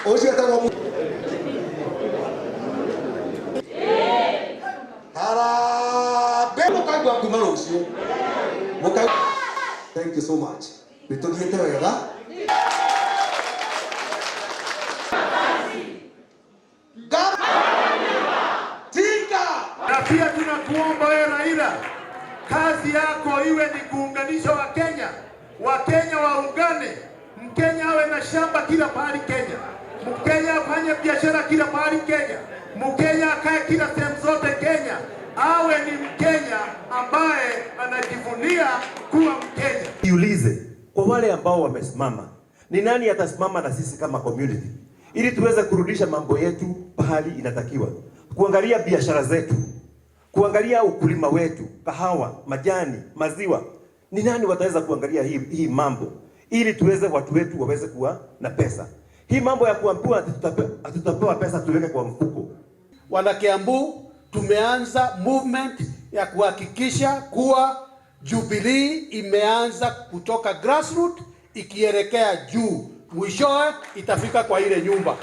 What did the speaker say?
Ũcio etagwo Harambee mũkaigua kuma rũciũ. Thank you so much. Nĩ tũthiĩte wega. Tinga. Na pia tunakuomba wewe Raila, kazi yako iwe ni kuunganisha Wakenya, Wakenya waungane, Mkenya awe na shamba kila pahali Kenya, Mkenya afanye biashara kila pahali Kenya, Mkenya akae kila sehemu zote Kenya, awe ni Mkenya ambaye anajivunia kuwa Mkenya. Jiulize, kwa wale ambao wamesimama, ni nani atasimama na sisi kama community ili tuweze kurudisha mambo yetu pahali inatakiwa, kuangalia biashara zetu, kuangalia ukulima wetu, kahawa, majani, maziwa. Ni nani wataweza kuangalia hii mambo ili tuweze watu wetu waweze kuwa na pesa? Hii mambo ya kuambiwa hatutapewa pesa tuweke kwa mfuko. Wana Kiambu, tumeanza movement ya kuhakikisha kuwa Jubilee imeanza kutoka grassroots ikielekea juu, mwishowe itafika kwa ile nyumba.